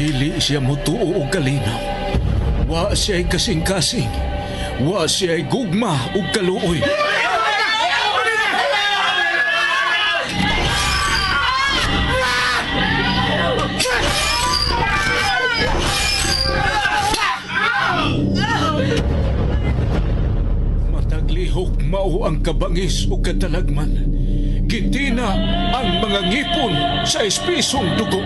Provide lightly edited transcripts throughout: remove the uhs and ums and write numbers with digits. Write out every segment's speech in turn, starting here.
Dili siya mutuo og kalinaw. Wa siya'y kasing-kasing. Wa siya'y gugma ug kaluoy. Matag lihok mao ang kabangis ug katalagman. Gitina ang mga ngipon sa espisong dugo.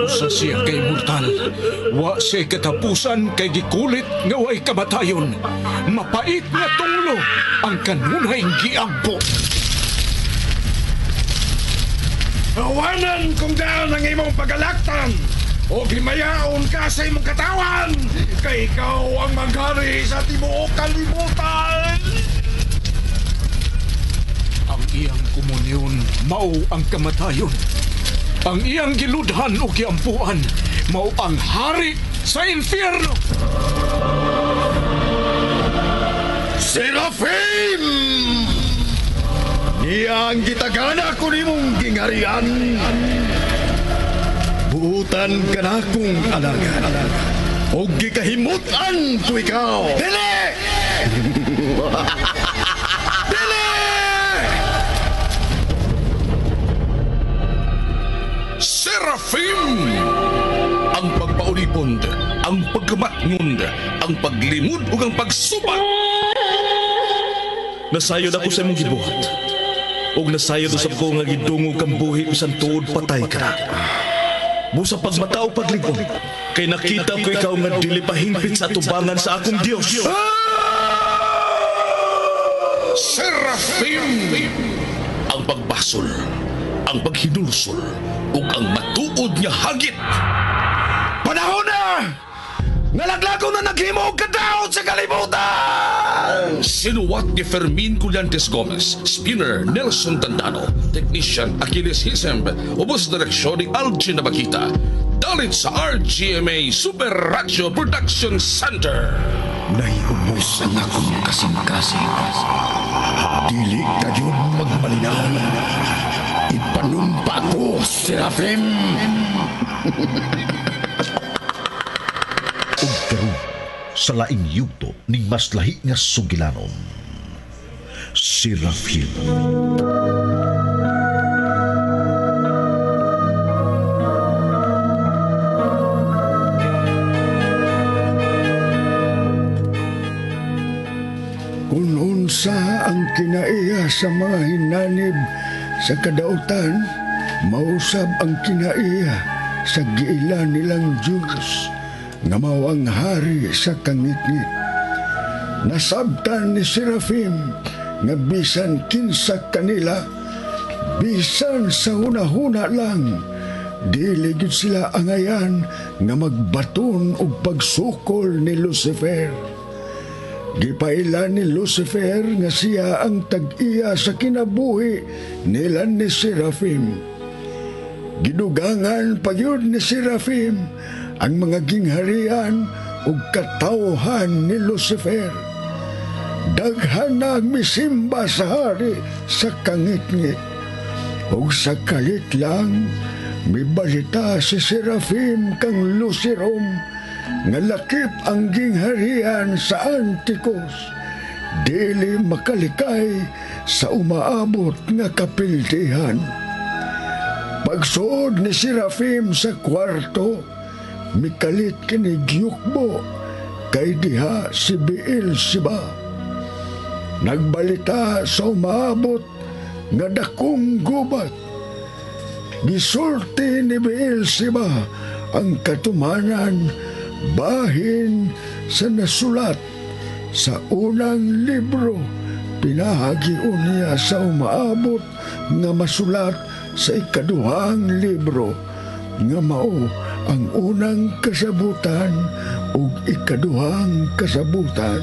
Usa siya kay mortal. Wa siya katapusan kay gikulit nga way kamatayon. Mapait nga tunglo ang kanunay giampo. Awanan kung daan ang imong pagalaktan o gimayaon ka sa imong katawan kay ikaw ang maghari sa tibuok kalibutan. Ang iyang komunyon mao ang kamatayon. Ang iyang giludhan o giampuan mao ang hari sa impyerno. Serafim! Niya ang gitagana ko nimong gingarian. Buutan ka na kong alagad. O gikahimutan ko ikaw. Dili! Dili! Serafim! Ang pagpaulipon, ang pagkamatngon, ang paglimod ug ang pagsubat. Nasayod ako sa imong gibuhat. Ug nasayod usab ko nga gidungog kang buhi bisan tuod patay ka na. Busa pagmata o paglig-on, kay nakita ko ikaw nga dili pa hingpit sa atubangan sa akong Dios. Serafim! Ang pagbasol, ang paghinulsol, ug ang matuod nga hagit. Panahon na! Nalaglago na naghimo og kadaot sa kalibutan! Sinuwat ni Fermin Collantes Gomez, Spinner Nelson Tandano, Technician Achilles Hisemb, ubos direksyon ni Algin Nabakita. Dalit sa RGMA Super Radio Production Center. Naiubos ang akong kasing-kasing. Dili kayo magmalinaw. Ipanumpa ko, Serafim! Ug karon sa laing yugto ning mas lahi nga sugilanon, Serafim. Kung unsa ang kinaiya sa mga hinanib sa kadautan, mausab ang kinaiya sa giila nilang Diyos nga mao ang hari sa kangitngit. Nasabtan ni Serafim nga bisan kinsa kanila, bisan sa hunahuna lang, dili gyud sila angayan nga magbaton og pagsukol ni Lucifer. Gipaila ni Lucifer nga siya ang tag-iya sa kinabuhi nila ni Serafim. Gidugangan pagyud ni Serafim ang mga gingharian ug katawhan ni Lucifer. Daghan na ang misimba sa hari sa kangitngit. Ug sa kalit lang, mibalita si Serafim kang Lucirom nga lakip ang gingharian sa Antikos. Dili makalikay sa umaabot nga kapildihan. Pagsuod ni Serafim sa kwarto, mikalit kini giyukbo kay diha si Beelzebub. Nagbalita sa umaabot nga dakong gubat. Gisulti ni Beelzebub ang katumanan bahin sa nasulat sa unang libro. Pinahagion niya sa umaabot nga masulat sa ikaduhang libro nga mao ang unang kasabutan ug ikaduhang kasabutan.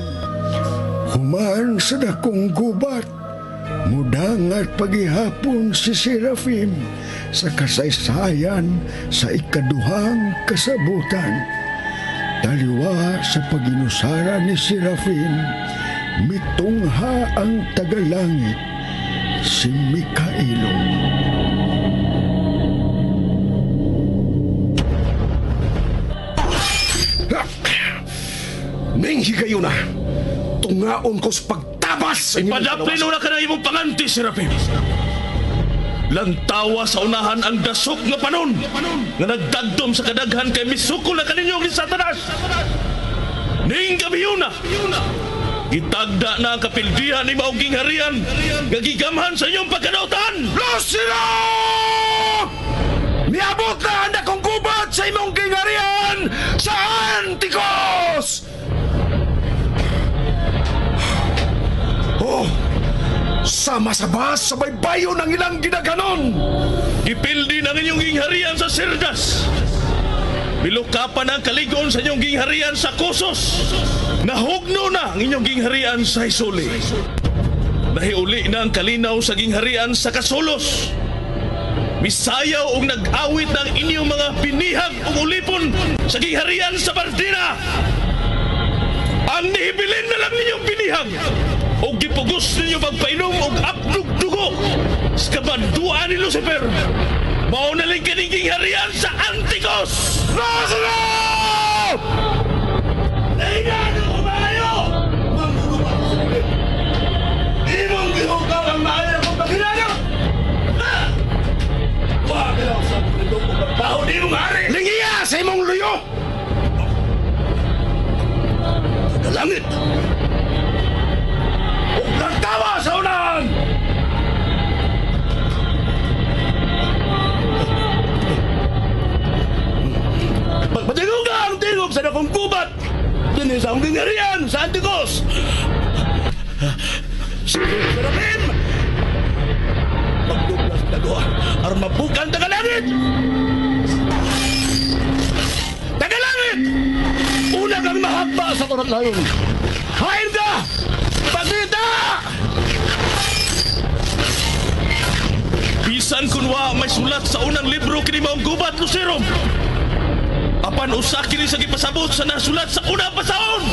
Human sa dakong gubat, mudangat pagihapon si Serafim sa kasaysayan sa ikaduhang kasabutan. Taliwa sa paginusara ni Serafin, mitungha ang tagalangit, si Mikaelo. Ning higayuna, tungaon ko sa pagtabas sa inyong Padapin na ka na imong panganti, Serafin. Lantawa sa unahan ang dasok nga panon nga nagdagdom sa kadaghan kay misukol na kaninyo ni Satanas. Ning gabhiuna, gitagda na ang kapildihan ni maong gingharian nga gigamhan sa inyong pagkanautan. Lucero! Miabot na ang dakong gubat sa imong gingharian sa Anticos! Oh! Sama sa bas sa baybayon ang ilang ginaganon! Gipildi ng inyong gingharian sa Sirdas! Bilukapan ang kaligon sa inyong gingharian sa Kusos! Nahugno na ang inyong gingharian sa Hisuli! Nahiuli na ang kalinaw sa gingharian sa Kasulos! Misayaw og nag-awit ng inyong mga binihag ug ulipon sa gingharian sa Bardina! Ang nihibilin na lang ninyong binihag o gipugos ninyo magpainom og apnog dugo sa kabanduan ni Lucifer. Mao na lang kining gingharian sa Anticos! Lucero! Nahigaan ko maayo! Manggulupa ko sa bibig. Imong gihugaw ang maayo kong paghinanap! Wa ka lang sa pagkindong kong pagbaho ni imong hari! Lingiya sa imong luyo! Langit! Ug nagtawa sa unahan! Pagpatinguga ang tingog sa dakong gubat! Dinhi sa akong gingharian sa Anticos! Serafim! Magduglas na doa aron mabukan tagalangit! Tagalangit! Una kang mahaba sa turat layon. Hain ka! Pagita! Bisan kunwa may sulat sa unang libro kini maong gubat, Lucero. Apan usa kini sa gipasabot sa nasulat sa unang pasaon.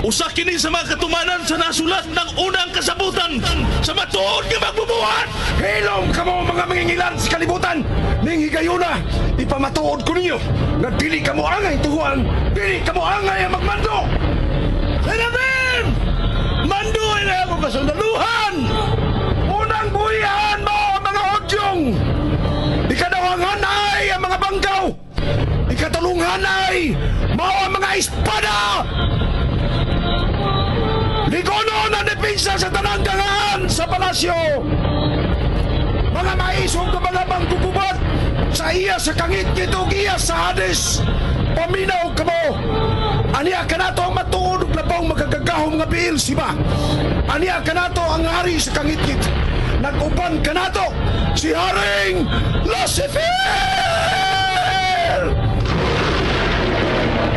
Usa kini sa mga katumanan sa nasulat ng unang kasabutan sa matuod nga magbubuhat. Hilom kamo mga mangingilan sa kalibutan! Ning higayuna, ipamatuod ko ninyo nga dili kamo angay tuhuan, dili kamo angay ang magmando! Serafim! Manduhin na ako kasundaluhan! Unang buhihan mo ang mga odyong! Ikadawang hanay ang mga bangkaw! Ikatulong hanay mao ang mga espada! Ligonon ang depensa sa tanang gangahan sa palasyo! Mga maisog na mga manggugubat sa iya sa kangit-ngit ug iya sa Hades! Paminaw kamo! Aniya kanato ang matuod ug labong magagagahom nga Beelzebub! Aniya kanato ang hari sa kangit-ngit! Nag-uban kanato si Haring Lucifer!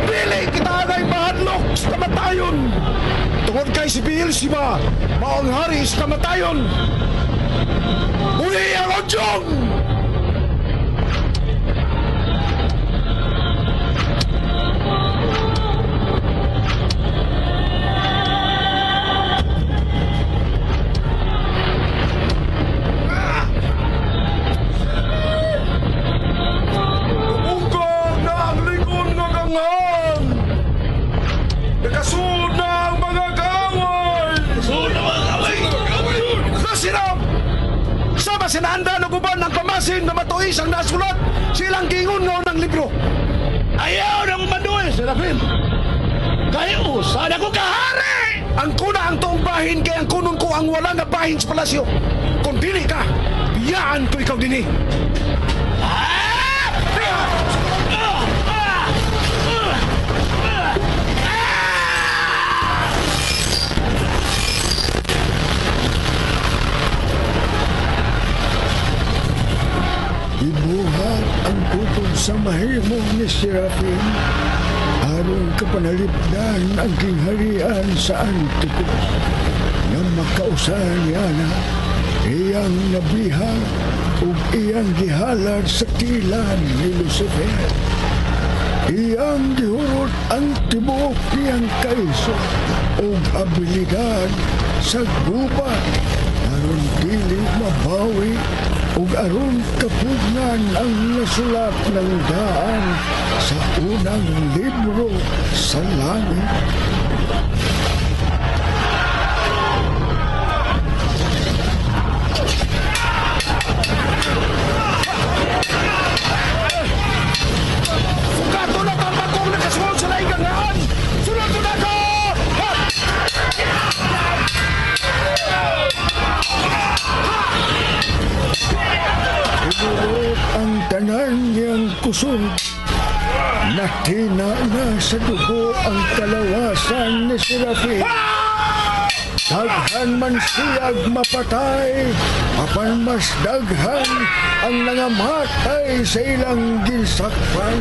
Dili kita angay mahadlok sa kamatayon! Tungod kay si Beelzebub, mao ang hari sa kamatayon! Uli ang odyong! Ungkog na ang lingon nga ganghan! Nakasud na ang mga kaaway! Sud na mga kaaway! Nasirap! Sama sinanda ng uban ng pamasin na matuis ang nasulat silang gingon nga unang libro. Ayaw na kumanduin, Serafim! Kay usa na ko kahari! Ang kuna ang tuong bahin kay ang kunon ko ang wala nga bahin sa palasyo. Kung dili ka, biyaan ko ikaw dinhi. Ibuhat ang kutob sa mahimo ni Serafin aron kapanalipdan ang kingharian sa Anticos nga makausa niya na iyang nabihag ug iyang gihalad sa tilan ni Lucifer. Iyang gihurot ang tibuok niyang kaiso ug abilidad sa gubat aron dili mabawi ug aron kapugnan ang nasulat ng daan sa unang libro sa langit. Sugato na kang bagong nakasuod sa laing gangaan! Sunod na ko! Hinurot ang tanan niyang kusog. Natina na sa dugo ang kalawasan ni Serafin. Daghan man siyag mapatay, apan mas daghan ang nangamatay sa ilang ginsakpan.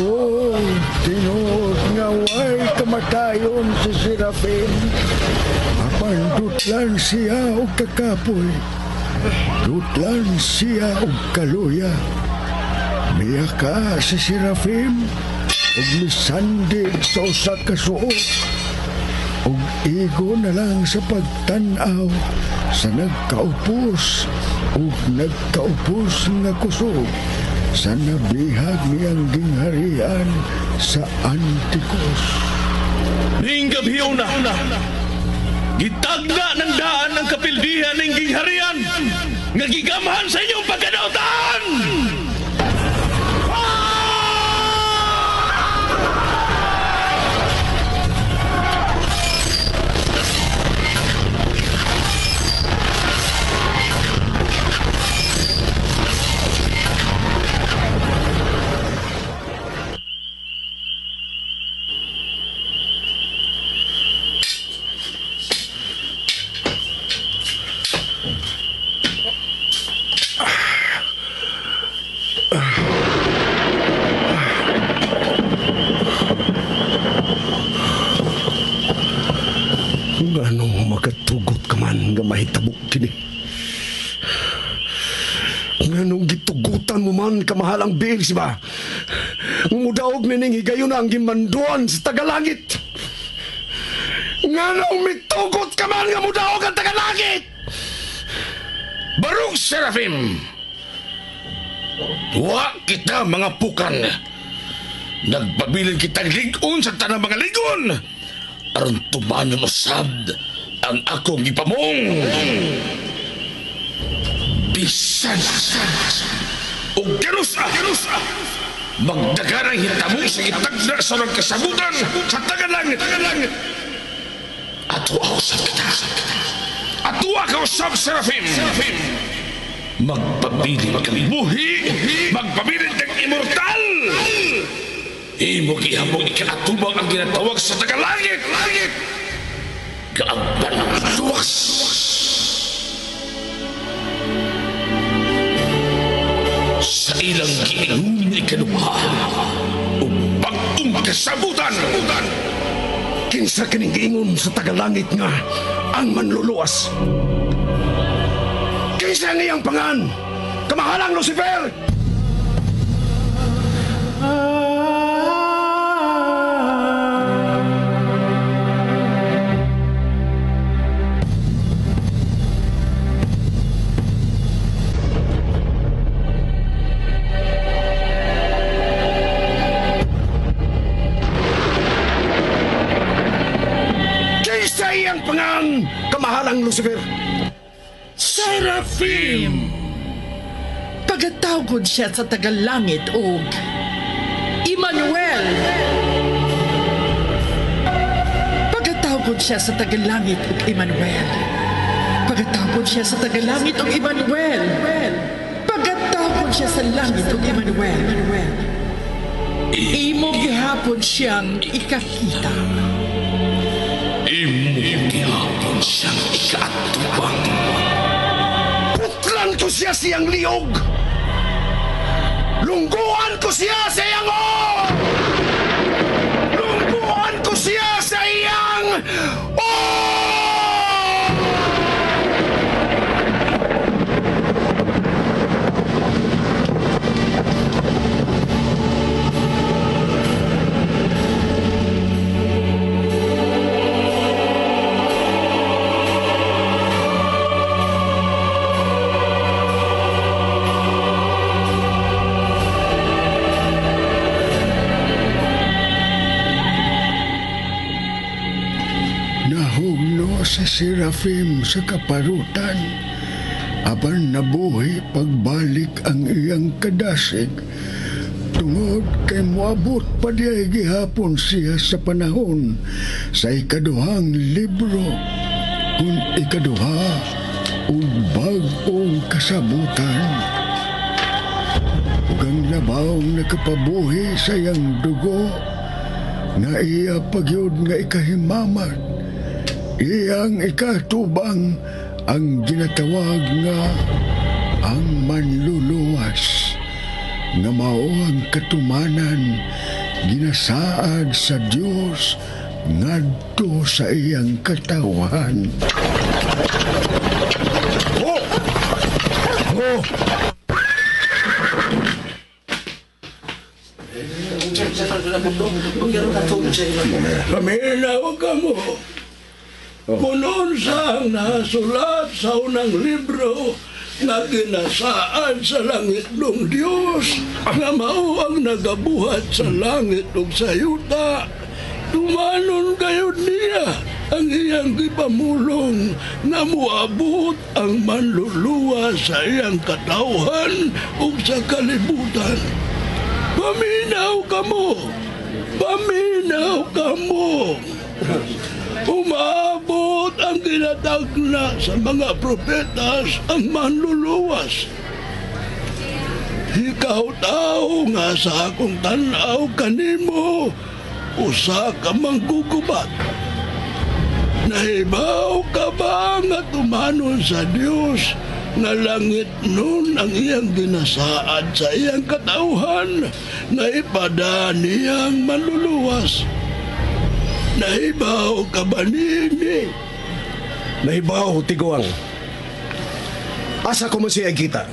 Oh, tinuod nga way kamatayon si Serafin. Apan dutlan siya og kakapoy. Dutlan siya og kaluya. Miyaka si Serafin og misandig sa usa ka suok. Og igo na lang sa pagtan-aw sa nagkaupos og nagkaupos nga kusog sa nabihag niyang gingharian sa Antikos. Ning gabhiona, gitagna ng daan ang kapildihan ng gingharian nga gigamhan sa inyong pagkadautan! Nganong makatugot ka man nga mahitabo kini? Nganong gitugutan mo man kamahalang Beelzebub? Mudaog nining higayon ang gimanduan sa tagalangit. Nganong mitugot ka man nga mudaog ang tagalangit? Barug Serafim! Wa kita mga pukan. Nagpabilin kitang ligon sa tanang mga ligon. Aron tumanon usab ang akong gipamong. Bisan og ganusa magdagan ang hitabo sa gitagna sa nagkasabutan sa tagalangit. Ato usab kita. Ato ka usab Serafim. Magpabilin kang buhi, magpabilin kang immortal. Imo gihapon ikaatubang ang ginatawag sa tagalangit. Kaagban ang luwas. Sa ilang giingon ikaduha ug bag-ong kasabutan. Kinsa kining giingon sa tagalangit nga ang manluluwas? Kinsa ang iyang pangan? Kamahalang Lucifer! Kinsa iyang pangan? Kamahalang Lucifer! Serafim! Pagatawgon siya sa tagalangit og Emmanuel! Pagatawgon siya sa tagalangit og Emmanuel. Pagatawgon siya sa tagalangit og Emmanuel. Pagatawgon siya sa langit og Emmanuel. Imo gihapon siyang ikakita. Imo gihapon siyang ikaatubang. Putlan ko siya siyang liog. Lungguan ko siya sa iyang o! Lungguan ko siya sa iyang o! Si Serafim sa kaparutan, apan nabuhi pagbalik ang iyang kadasig, tungod kay moabot pa diay gihapon siya sa panahon sa ikaduhang libro, kung ikaduha ug bag-ong kasabutan. Ug ang labawng nakapabuhi sa iyang dugo, nga iya pagyud nga ikahimamat, iyang ikatubang ang ginatawag nga ang manluluwas, nga mao ang katumanan ginasaad sa Dios ngadto sa iyang katawhan. Oh! Oh! Paminaw ka mo. Kunon sa ang nasulat sa unang libro na ginasaad sa langit ng Diyos nga mao ang nagabuhat sa langit ug sa yuta. Tumanon gayud niya ang iyang gipamulong nga moabot ang manluluwa sa iyang katawhan ug sa kalibutan. Paminaw kamo! Paminaw kamo! Umabot ang ginatagna sa mga propetas ang manluluwas. Ikaw tao nga sa akong tanaw kanimo, usa ka manggugubat. Nahibaw ka ba nga tumanon sa Dios nga langit nun ang iyang ginasaad sa iyang katauhan na ipada niyang manluluwas? Nahibaw ka ba nini? Nahibaw, Tiguang. Asa ko man siya kita?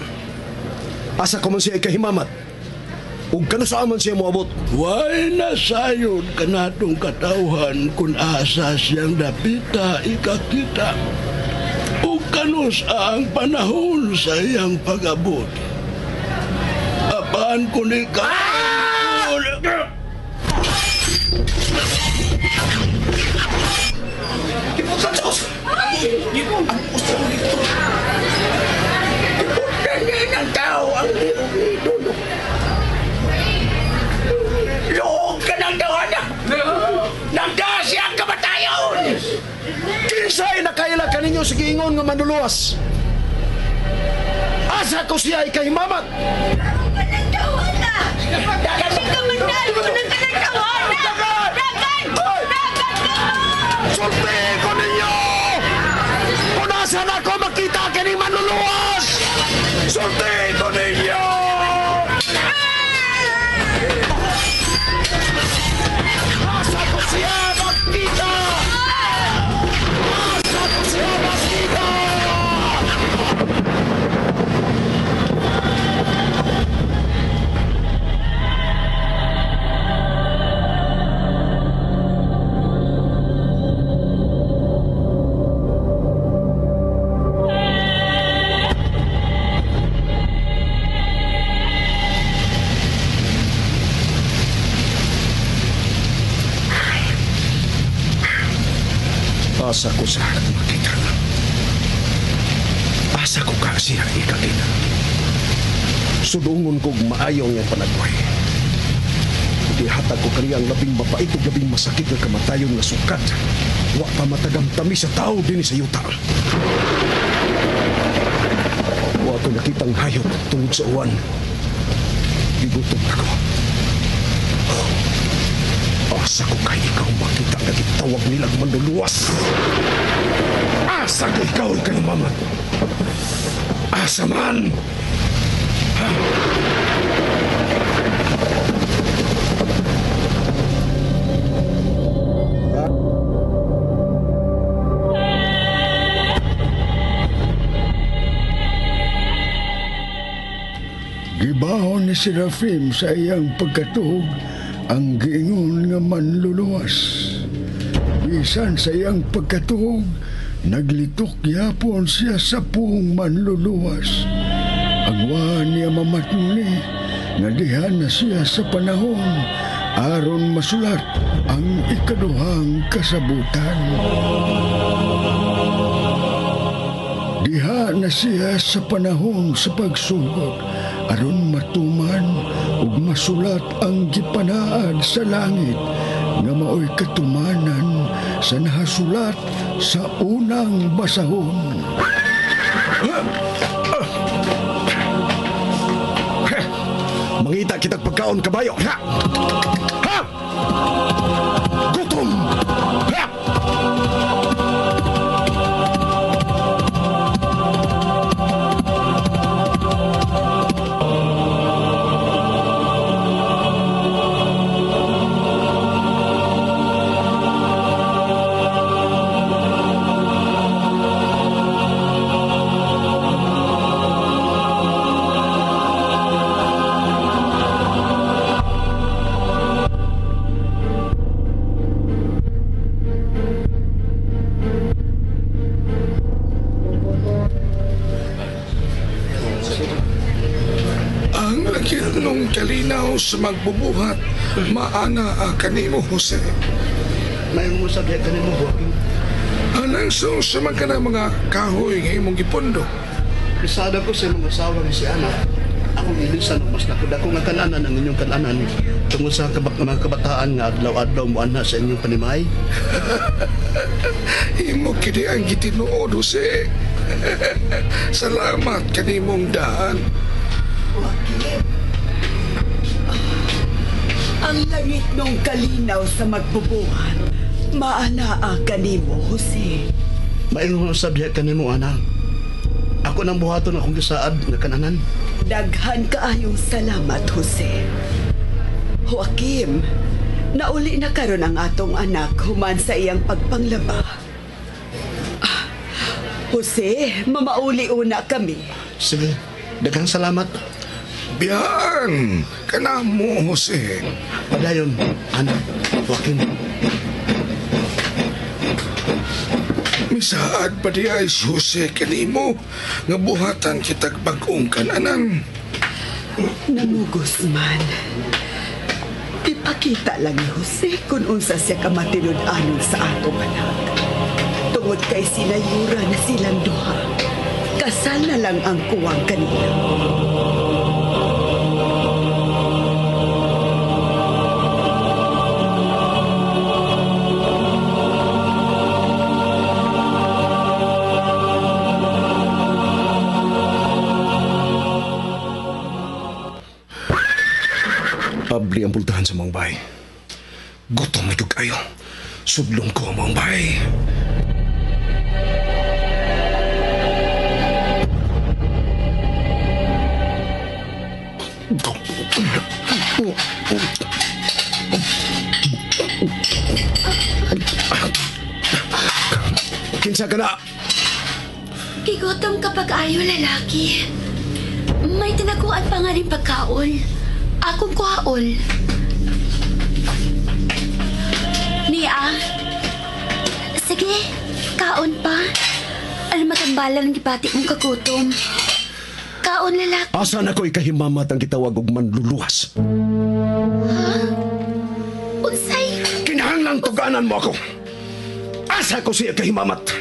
Asa ko man siya kahimamat? Ug kanusaan man siya moabot? Way nasayod kanatong katawhan kung asa siyang dapita ikakita. Ug kanus ang panahon sa iyang pag-abot. Apan kun ikaw... Iputan niya ng tao ang idolo. Luog ka ng tawana! Nagdasi ang kamatayon! Kinsay nakaila kaninyo sa giingon nga manluluwas? Asa ko siya ikahimamat? Luog ka ng tawana! Dagan ka manalo ng tawana! Dagan! Dagan ka mo! Sulti ko ninyo! Kung nasa na ako makita kining manluluwas! Sulti ko ninyo! Asa ko siya makita! Asa ko siya makita! Asa ko sa makita. Asa ko ka siya ikakita. Sudungon kog maayo nga panagway. Gihatag ko kaniyang labing mapait ug labing masakit nga kamatayon nga sukat. Wa pa matagamtami sa tao dinhi sa yuta. Wa ko nakitang hayop tungod sa uwan. Gigutom ako. Asa ko kay ikaw makita nga gitawag nilang manluluwas. Asa ko ikaw kay mama. Asa man. Gibahon ni Serafim sa iyang pagkatuog ang giingon nga manluluwas. Bisan sa iyang pagkatuog, naglitok yapon siya sa puong manluluwas. Ang wa niya mamatni, nga diha na siya sa panahon, aron masulat ang ikaduhang kasabutan. Diha na siya sa panahon sa pagsugod aron matuman ug masulat ang gipanaad sa langit nga maoy katumanan sa nahasulat sa unang basahon. Mangita kitag pagkaon kabayo. Ha! Ha! Gutom! Ha! Kalinaw sa magbubuhat, maana kanimo, Jose. May usab diya kanimo, Joaquin. Anang sa man ka ng mga kahoy nga imong gipundo. Bisada ko sa imong asawa nga si Ana. Akong ilisan mas dako nga kananan ang inyong kananan tungod sa mga kabataan nga adlaw-adlaw mo ana sa inyong panimay. Imo kini ang gitinuod, Jose. Salamat kanimong daan. Joaquin. Ang langit nung kalinaw sa magbubuhat, maanaa kanimo, Jose. Maingon usab diha kanimo, Ana. Ako nang buhaton akong gisaad nga kananan. Daghan kaayong salamat, Jose. Joaquin, nauli na karon ang atong anak human sa iyang pagpanglaba. Jose, mamauli una kami. Sige, daghang salamat. Biyan, kanamo, Jose. Padayon, Ana, Joaquin. Misaad pa di ay si Jose kanimo nga buhatan kitag bag-ong kananan. Namugos man. Ipakita lang ni Jose kung unsa siya kamatinud-anon sa atong anak. Tungod kay sinayura na silang duha. Kasal na lang ang kuwang kanila. Abli ang pultahan sa mga bahay. Gutom na kayo. Sudlong ko ang mga bahay. Kinsa ka na? Gigutom kapag ayaw lalaki. May tinaguan pa nga rin pagkaon. Akong kuhaon. Nia, sige, kaon pa. Alam matambalan ang gibati mong kagutom. Kaon lalaki. Asa na ko ikahimamat ang gitawag og manluluwas? Ha? Unsay? Kinahanglang tuganan mo ako. Asa ko siya kahimamat?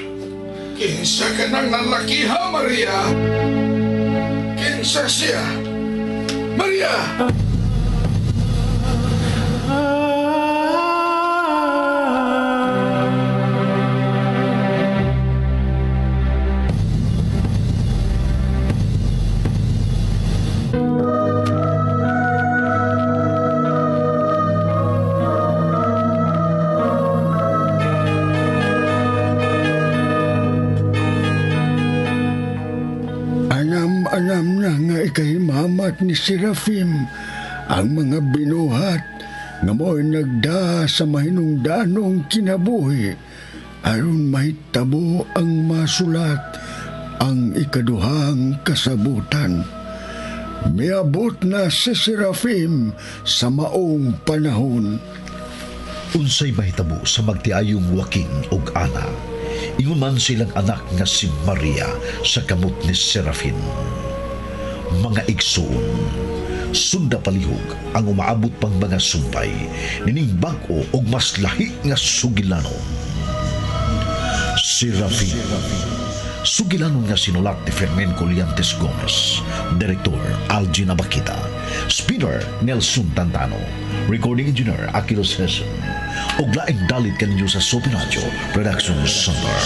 Kinsa ka ng lalaki ha, Maria? Kinsa siya? Maria! Anam-anam na nga ikahimamat ni Serafim ang mga binuhat nga mo'y nagda sa mahinungdanong kinabuhi aron mahitabo ang masulat ang ikaduhang kasabutan. Miabot na si Serafim sa maong panahon. Unsay mahitabo sa magtiayong Joaquin ug Ana? Ingon man silang anak nga si Maria sa kamot ni Serafin. Mga igsoon, sunda palihog ang umaabot pang mga sumpay nining bag-o og mas lahi nga sugilanon. Serafin, Sugilanon nga sinulat ni Fermin Colliantes Gomez. Director Algin Abakita. Speaker Nelson Tantano. Recording Engineer Achilles Hessen. Ug laing dalit kaninyo sa Super Radio Production Center.